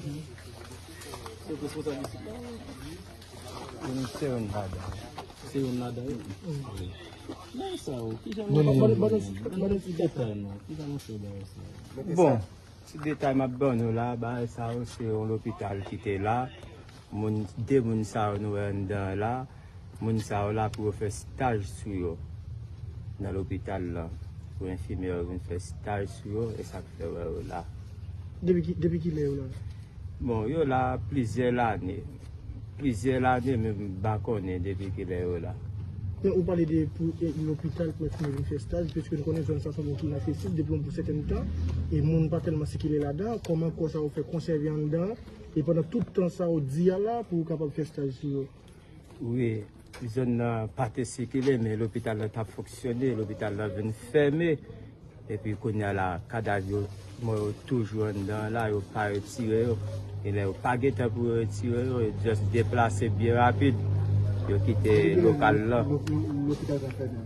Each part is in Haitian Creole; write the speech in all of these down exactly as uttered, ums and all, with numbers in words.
Se responsab isit la? Se youn ladan. Se youn ladan yo? Wi. Nan sa yo, kijan nou... Ban, ban, ban, ban nou ti detay non. Kijan nou fè bagay sa yo? Bon, ti detay m ap ban nou la, bagay sa yo se yon lopital ki te la. Moun, de moun sa yo nou wè anndan an la, moun sa yo la pou yo fè staj sou yo nan lopital lan. Pou enfimyè yo vin fè staj sou yo, e sa k fè wè yo la. Depi ki, depi kilè yo la? Bon, yo la plizyè lane. Plizyè lane, men m pa konnen depi kilè yo la. Men ou pale de pou, e, lopital pou enfimyè vin fè staj, piske nou konnen zòn sa se yon zòn ki inaksesib depi yon sèten tan, e moun pa tèlman sikile ladan. Kòman kò sa yo fè konsève anndan, e pandan tout tan sa yo di a la pou yo kapab fè staj sou yo? Wi, zòn nan pa te sikile, men lopital lan t ap fonksyone, lopital lan vin fèmen. Epi kounye a la, kadav yo, mò yo toujou anndan la, yo pa retire yo. Genlè yo pa gentan pou yo retire yo, yo just deplase byen rapid. Yo kite lokal lan. Lo-, lo-, lopital sa fèmen?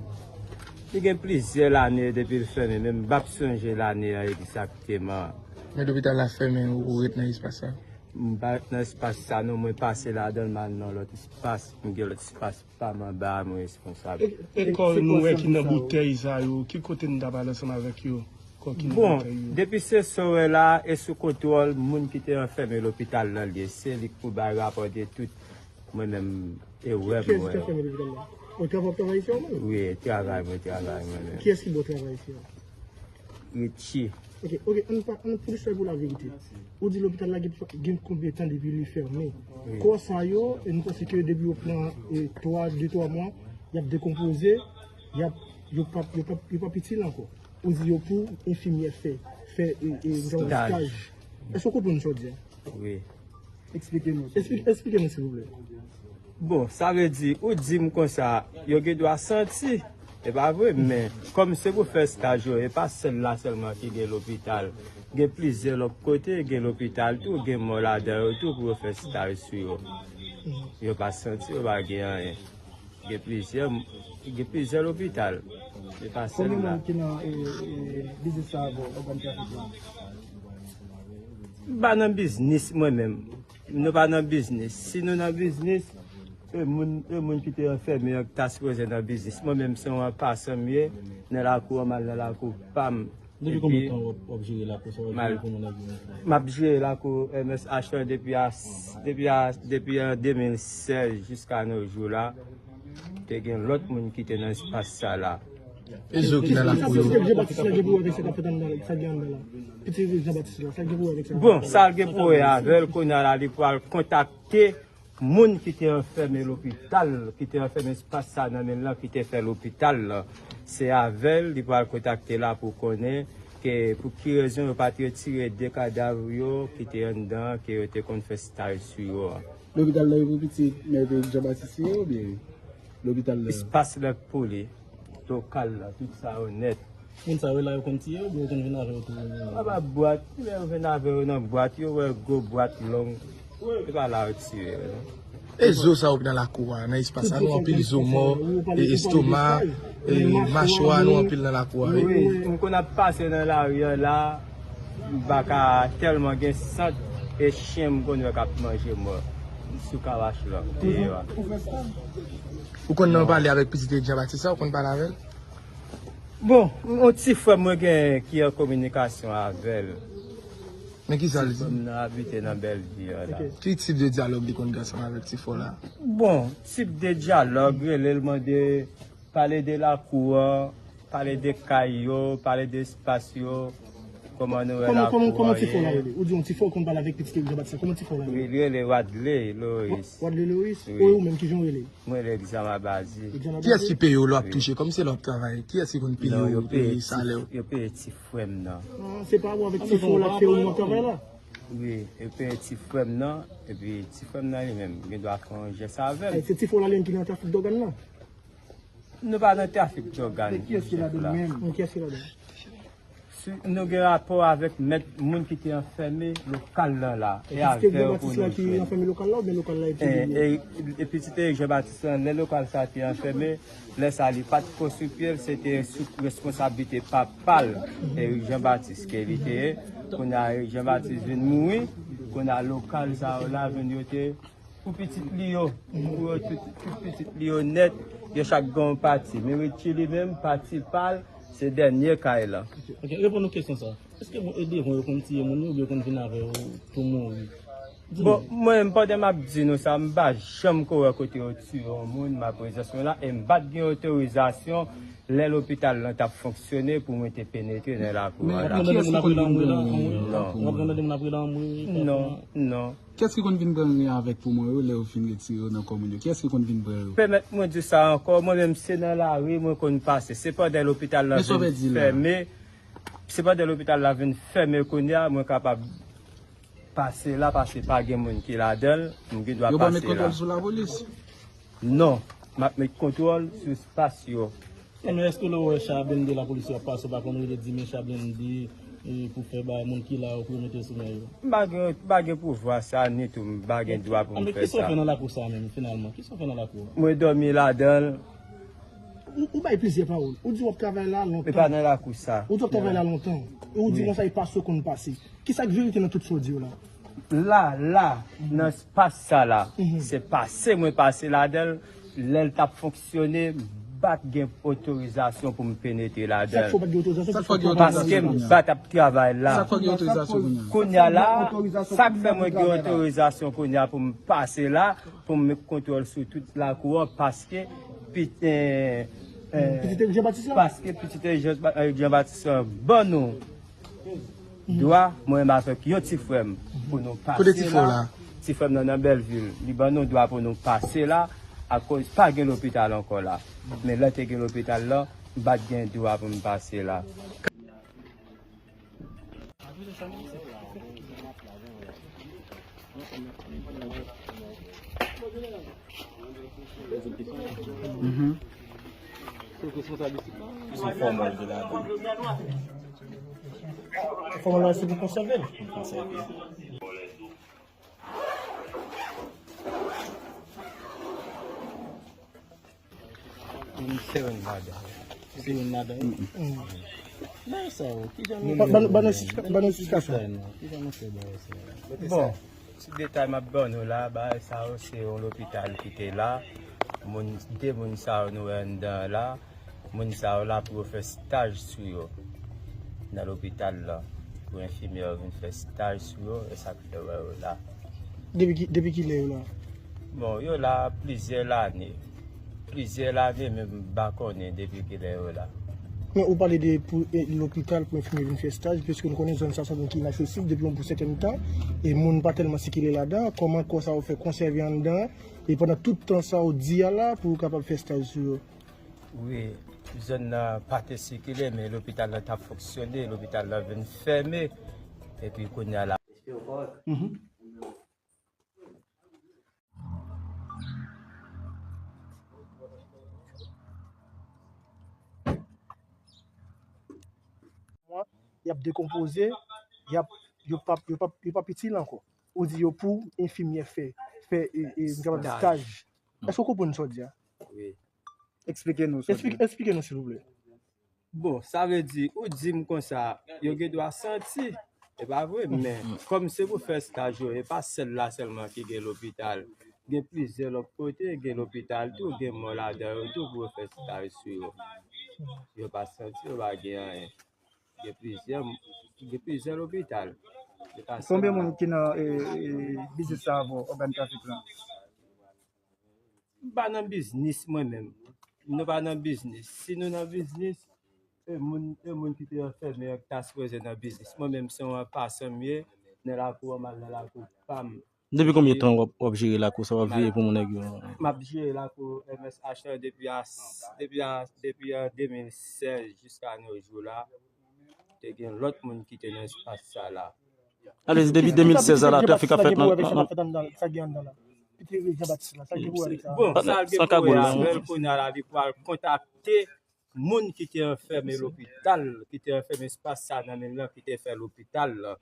Li gen plizyè lane depi l fèmen, men m p ap sonje lane an egzakteman. Men lopital la fèmen, ou, ou ret nan espas sa? M pa ret nan espas sa non, mwen pase ladan l, m al nan lòt espas, m gen lòt espas pa m anba a, mwen responsab. E, e kò nou wè ki nan boutèy sa yo, ki kote n ta pral ansanm avèk yo? Kò ki nan boutèy yo. Bon, depi se sa w wè la, e sou kontwòl moun ki te anfèmen lopital lan l ye. Se li k pou bay rapò de tout, mwen menm, erè m wè. Kiyès ki te anfèmen lopital la? Ou travay, w ap travay isit menm? Wi, travay mwen, travay mwen menm. Kiyès ki ba w travay isit? Richie. Ok, ok, ann pa, ann pou nou fè pou laverite. Ou di lopital la gen, gen konbyen tan depi li fèmen? Wi. Kò sa yo, e nou panse ke depi yo pran, e, twa, de twa mwa, y ap dekonpoze, y ap, yo p ap, yo p ap, yo p ap itil ankò. Ou di yo pou enfimyè fè, fè, e, e, staj. Èske w konprann sa w di a? Wi. Eksplike nou. Eksplike, eksplike nou, silvouplè. Bon, sa vle di, ou di m konsa, yo gen dwa santi, e pa vre, men kòm se pou fè staj yo, e pa sèl la sèlman ki gen lopital. Gen plizyè lòt kote, gen lopital tou, gen mò ladan yo tou pou yo fè staj sou yo. Yo pa santi, yo pa gen anyen. Gen plizyè, gen plizyè lopital. E pa sèl la. Konbyen moun ki nan, e, e, biznis sa avè w, ògàn trafik la? M pa nan biznis mwen menm. Nou pa nan biznis. Si nou nan biznis, e moun, e moun ki te anfèmen an ki ta sipoze nan biznis. Mwen menm se yon anpasan m ye, nan lakou an, m al nan lakou pa m. Depi konbyen tan w ap, w ap jere lakou sa, w ap jere pou moun nan biznis la? M ap jere lakou M S H lan depi a, depi a, depi an de mil sèz jiska nou jou la. Te gen lòt moun ki te nan espas sa la. E zo ki nan lakou yo? Sa Jan Batis la gen pou wè avèk sa k ap fèt anndan la, sa gen anndan la? Pitit Jan Batis la, sa gen pou wè avèk sa? Bon, sa gen pou wè avè l, kounye a la, li pral kontakte moun ki te anfèmen lopital, ki te anfèmen espas sa nan men l lan, ki te fè lopital lan. Se avè l, li pral kontakte la pou konnen ke pou ki rezon yo pa t retire de kadav yo ki te anndan, ke yo te konn fè staj sou yo an. Lopital la yo pou pitit Mèt Jan Batis ye oubyen lopital la? Espas la k pou li, lokal la, tout sa yo nèt. Moun sa yo la yo konn tiye oubyen yo konn vin avè yo tou menm? Apa bwat, lè yo vin avè yo nan bwat, yo wè gwo bwat long, e pa la yo tiye yo non. E zo sa yo ki nan lakou a, nan espas sa, nou anpil zo mò, e estoma, e machwa, nou anpil nan lakou a, wi. Wi, m konn ap pase nan lari a la, m pa ka tèlman gen sant, e chen m konn wè k ap manje mò sou kawach lan, deyò a. Ou konn nan pale avèk pitit Jan Batis sa, ou konn pale avè l? Bon, yon ti frè mwen gen ki an kominikasyon avè l. Men ki sa l di? Ti frè m nan abite nan Bèlvi a la. Ki tip de dyalòg li konn gen ansanm avèk ti frè w la? Bon, tip de dyalòg, rele l mande, pale de lakou an, pale de kay yo, pale de espas yo, kòman nou wè lakou an ye. Kòman, kòman, kòman ti frè w la rele? Ou di yon ti frè w konn pale avèk pitit Jan Batis la. Kòman ti frè w la rele? Wi, li rele Wadley Loris. Wa-, Wadley Loris? Wi. Ou menm, kijan w rele? Mwen rele Exama Bazi. Kiyès ki peye w lè w ap touche? Kòm se lè w ap travay, kiyès ki konn peye w, peye salè w? Yo peye ti frè m nan. Ah, se pa rapò avèk ti frè w la ki fè ou nan travay la? Wi, yo peye ti frè m nan, epi ti frè m nan li menm, gen dwa fè yon jès avè l. Ay, se ti frè w la li menm ki nan trafik dògàn nan? Nou pa nan trafik dògàn. Men kiyès ki ladan l menm? Men kiyès ki ladan l? Si nou gen rapò avèk mèt moun ki te anfèmen lokal lan la, e avè yo pou nou jwenn. E pitit Jan Batis la ki anfèmen lokal la oubyen lokal la epi li ye? E, e pitit Jan Batis lan, lè lokal sa te anfèmen, lè sa li pa t ko sou pye l, se te sou responsablite papa l, Erik Jan Batis ke li te ye. Kounye a Erik Jan Batis vin mouri, Kounye a lokal sa yo la vin yo te pou pitit li yo, pou yo tout, tout pitit li yo nèt, yo chak gen yon pati. Men Richie li menm, pati pa l, se dènye kay lan. Ok, reponn nou kesyon sa. Èske moun e devan yo konn tiye moun yo oubyen yo konn vin avè yo pou mouri? Bon, mwen menm pandan m ap di nou sa, m pa janm ko wè kote yo tiye yon moun, m ap prezans mwen la, e m pa t gen otorizasyon lè lopital lan t ap fonksyone pou mwen te penetre nan lakou an la. Kiyès ki konn vin pran yo? W ap tande moun ap rele anmwe. Non, non. Kiyès ki konn vin pran yo avèk pou mwen yo lè yo fin retire yo nan kò moun yo? Kiyès ki konn vin pran yo? Pèmèt mwen di sa ankò, mwen menm se nan lari mwen konn pase. Se pandan lopital lan vin fèmen, se pandan lopital la vin fèmen kounye a, mwen kapab pase la, paske pa gen moun ki ladan l, m gen dwa pase la. Yo pa met kontwòl sou lapolis? Non, m ap met kontwòl sou espas yo. Men èske lè w wè cha blende lapolis yo ap pase, w pa konn rele di men cha blende pou fè bay moun ki la yo pou yo mete sou men yo? M pa gen, m pa gen pouvwa sa, ni tou m pa gen dwa pou m fè sa. Kisa w fè nan lakou sa menm, finalman? Kisa w fè nan lakou a? Mwen dòmi ladan l. Ou bay plizyè pawòl. Ou di w ap travay la lontan. E pa nan lakou sa. Ou di w ap travay la lontan. E ou di konsa e pase w konn pase. Kisa k verite nan tout sa w di yo la? La, la, nan espas sa la, se pase mwen pase ladan l, lè l t ap fonksyone, m pa t gen otorizasyon pou m penetre ladan l. Paske m pa t ap travay la. Kounye a la, sa k fè mwen gen otorizasyon kounye a pou m pase la, pou m met kontwòl sou tout lakou an, paske, paske pitit Jan Batis ban nou dwa, mwen menm avèk yon ti frè m, pou nou pase la. Ti frè m nan nan Bèlvil. Li ban nou dwa pou nou pase la, akoz pa gen lopital ankò la. Men lè te gen lopital la, m pa t gen dwa pou m pase la. Son fòmòl ki ladan. Fòmòl la se pou konsève l. Pou konsève. Moun se youn ladan. Se youn ladan. Bagay sa yo, kijan nou. Ban nou eksplikasyon. Kijan nou fè bagay sa yo? Bon. Ti detay m ap ban nou la, bagay sa yo se yon lopital ki te la. Moun, de moun sa yo nou wè anndan an la, moun sa yo la pou yo fè staj sou yo nan lopital la. Pou enfimyè yo vin fè staj sou yo, e sa k fè w wè yo la. Depi ki, depi kilè yo la? Bon, yo la plizyè lane. Plizyè lane, men m pa konnen depi kilè yo la. Men ou pale de pou e, lopital pou enfimye vin fè staj, piske nou konnen zòn sa se yon zòn ki inaksesib depi yon bon sèten tan, e moun pa tèlman sikile ladan. Kòman kò sa yo fè konsève anndan, e pandan tout tan sa ou di a la pou yo kapab fè staj sou yo? Wi, zòn nan pa te sikile, men lopital la t ap fonksyone, lopital la vin fèmen, epi kounye a la. Y ap dekonpoze, y ap, yo p ap, yo p ap, yo p ap itil ankò. Ou di yo pou enfimyè fè, fè, e, e, staj. Èske w konprann sa w di a? Wi. Eksplike nou sa w di. Eksplike nou, silvouplè. Bon, sa vle di, ou di m konsa, yo gen dwa santi, e pa vre, men kòm se pou fè staj yo, e pa sèl la sèlman ki gen lopital. Gen plizyè lòt kote, gen lopital tou, gen mò ladan yo tou pou yo fè staj sou yo. Yo pa santi, yo pa gen anyen. Gen plizyè, gen plizyè lopital. Konbyen moun ki nan e, e, biznis sa avè w, ògàn trafik lan? M pa nan biznis mwen menm. Nou pa nan biznis. Si nou nan biznis, e moun, e moun ki te anfèmen an ki ta sipoze nan biznis. Mwen menm se yon pasan m ye, nan lakou an, m al nan lakou pa m. Depi konbyen tan w ap, w ap jere lakou sa, w ap veye pou moun nèg yo? M ap jere lakou M S H lan depi a, depi a, depi an de mil sèz jiska nos jours la. Te gen lòt moun ki te nan espas sa la. Ale di depi de mil sèz la, la trafik ap fèt nan, nan, nan. Bon, sa l gen pou wè avè l kounye a la, li pral kontakte moun ki te anfèmen lopital, ki te anfèmen espas sa nan men l lan, ki te fè lopital la.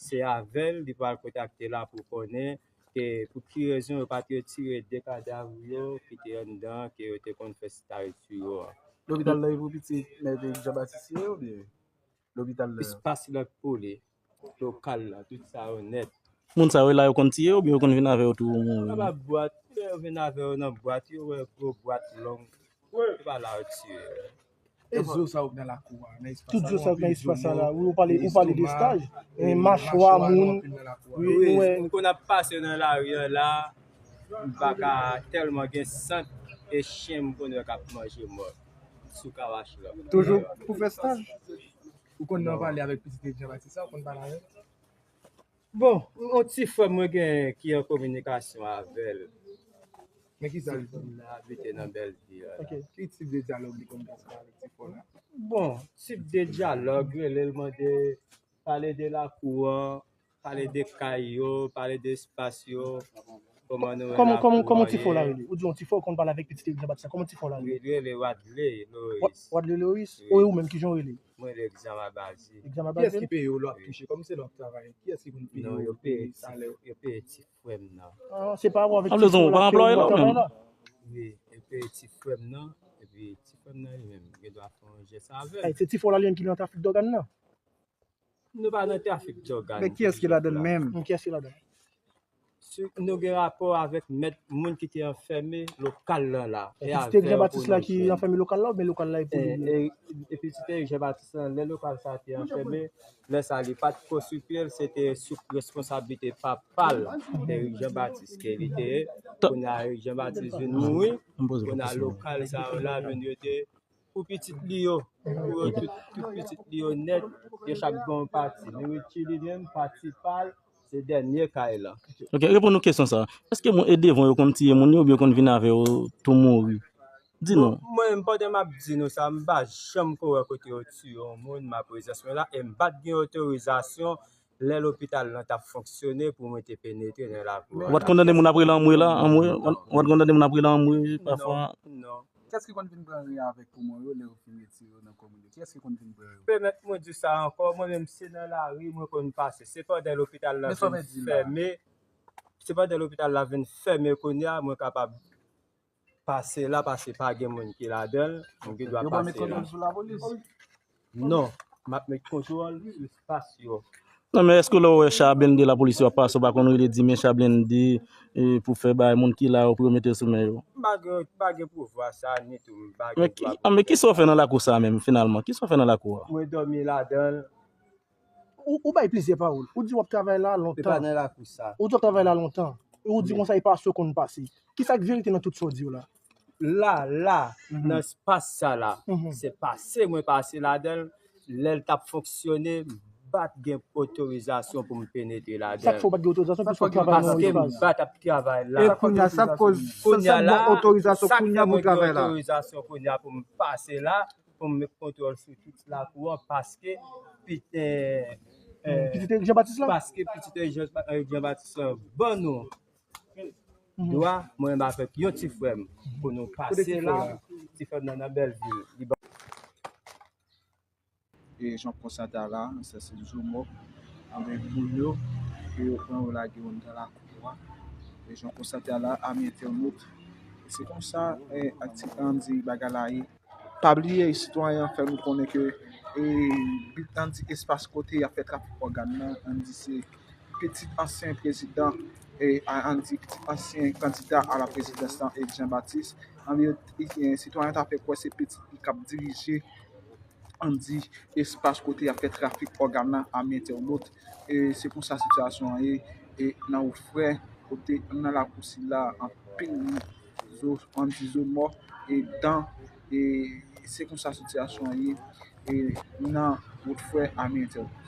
Se avè l li pral kontakte la pou konnen ke pou ki rezon yo pa t retire de kadav yo ki te anndan, ke yo te konn fè staj sou yo a. Lopital la e pou pitit Mèt Jan Batis ye oubyen? Lopital la. Espas la pou li. Lokal la, tout sa yo nèt. Moun sa yo la yo konn tiye oubyen yo konn vin avè yo tou mouri? Anba bwat, lè yo vin avè yo nan bwat, yo wè gwo bwat long. Se pa la yo tiye yo. E zo sa yo k nan lakou a, nan espas la? Tout zo sa yo k nan espas la, wi, ou pale, ou pale de staj. E machwa moun, wi, nou wè. Wi, m konn ap pase nan lari an la, m pa ka tèlman gen sant e chen m konn wè k ap manje mò sou kawach la. Toujou pou fè staj? Ou konn nan pale avèk pitit Jean Baptiste sa, ou konn pale avè l? Bon, yon ti frè mwen gen ki an kominikasyon avè l. Men ki sa l di? Ti frè m nan abite nan Bèlvi a la. Ok. Ki tip de dyalòg li konn gen avèk ti frè la? Bon, tip de dyalòg, rele l mande, pale de lakou an, pale de kay yo, pale de espas yo. Kòman nou wè lakou an ye? Kòman, kòman, kòman ti frè la rele? Ou di yon ti frè ou konn pale avèk pitit Jean Baptiste la. Kòman ti frè la rele? Li rele Wadley Loris. Wa-, Wadley Loris? Wi. Ou, ou menm, kijan w rele? Mwen rele Exama Bazi. Exama Bazi? Kiyès ki peye w lè w ap touche? Kòm se lè w ap travay, kiyès ki konn peye w? Non, yo peye ti, yo peye ti frè m nan. Ah, se pa rapò avèk ti frè w la ke w ap travay la? Wi, yo peye ti frè m nan, epi ti frè m nan li menm, gen dwa fè yon jès avè l. Ay, se ti frè w la li menm ki nan trafik dògàn nan? Nou pa nan trafik dògàn. Men kiyès ki ladan l menm? Kiyès ki ladan l? Si nou gen rapò avèk mèt moun ki te anfème lokal lan la. E avè Jean Baptiste la ki anfème lokal la, oubyen lokal la e pou li menm? E, e, e pitit Jean Baptiste lan, lè lokal sa te anfème, lè sa li pa t ko sou pye l, se te sou responsablite papa l, Eric Jean Baptiste ke li te ye. Kounye a Eric Jean Baptiste vin mouri, kounye a lokal sa yo la vin rete pou pitit li yo, pou yo tout, tout pitit li yo nèt, yo chak gen yon pati. Men Richie li menm, pati pa l, se dènye kay lan. Ok, reponn nou kesyon sa. Èske moun e devan yo konn tiye moun yo oubyen yo konn vin avè yo tou mouri? Di nou. Bon, mwen menm pandan m ap di nou sa, m pa janm ko wè kote yo tiye yon moun, m a prezans mwen la, e m pa t gen otorizasyon lè lopital lan t ap fonksyone pou mwen te penetre nan lakou an. Ou pa t konn tande moun ap rele anmwe la, anmwe? Ou pa t konn tande moun ap rele anmwe pafwa? Non, non. Kiyès ki konn vin pran ri avèk poumon yo lè yo fin retire yo nan komin yo? Kiyès ki konn vin pran yo? Pèmèt mwen di sa ankò, mwen menm se nan lari mwen konn pase. Se pandan lopital la vin fèmen, se pandan lopital la vin fèmen kounye a, mwen kapab pase la, paske pa gen moun ki ladan l, mwen gen dwa pase la. Yo pa met kontwòl sou lapolis? Non, m ap met kontwòl sou espas yo. Non, men èske lè w wè cha blende lapolis yo ap pase, ou pa konn rele di men cha blende, e, pou fè bay moun ki la yo, pou yo mete sou men yo? M pa gen, m pa gen pouvwa sa, ni tou, m pa gen dwa pou m fè sa. Men ki, men kisa w fè nan lakou sa menm, finalman? Kisa w fè nan lakou a? Mwen dòmi ladan l. Ou, ou bay plizyè pawòl. Ou di w ap travay la lontan. Se pa nan lakou sa. Ou di w ap travay la lontan. E ou di konsa e pa sou konn pase. Kisa k verite nan tout sa w di yo la? La, la, nan espas sa la, se pase mwen pase ladan l, lè l t ap fonksyone, m pa t gen otorizasyon pou m penetre ladan l. Sa k fè w pa t gen otorizasyon, piske w ap travay nan yon espas? Paske m pa t ap travay la. E kounye a, sa k koz, sa k ba w otorizasyon kounye a pou w travay la? Sa k fè mwen gen otorizasyon kounye a pou m pase la, pou m met kontwòl sou tout lakou an, paske pitit, eh, pitit Eric Jean Baptiste la? Paske pitit Eric Jean, Eric Jean Baptiste la ban nou dwa, mwen menm avèk yon ti frè m, pou nou pase la. Ti frè m nan, nan Bèlvil. Li ban e jan w konstate a la, sa se zo mò, anben poul yo, ke yo pran yo lage yo anndan lakou a. E jan w konstate a la, ami entènot, e se konsa, e, akti-, ann di bagay la ye. Pa bliye, sitwayen an fè nou konnen ke, e, bit, ann di espas kote y ap fè trafik ògàn nan, ann di se pitit ansyen prezidan, e, a, ann di pitit ansyen kandida a la prezidans lan, Eric Jean Baptiste. Ann di, e, sitwayen an ta fè kwè se pitit li k ap dirije ann di, espas kote y ap fè trafik ògàn nan, ami entènot. E se konsa sitiyasyon an ye, e nan Wòdfrè, kote nan lakou sila, anpil zo, ann di zo mò, e dan, e se konsa sitiyasyon an ye, e nan Wòdfrè, ami entènot.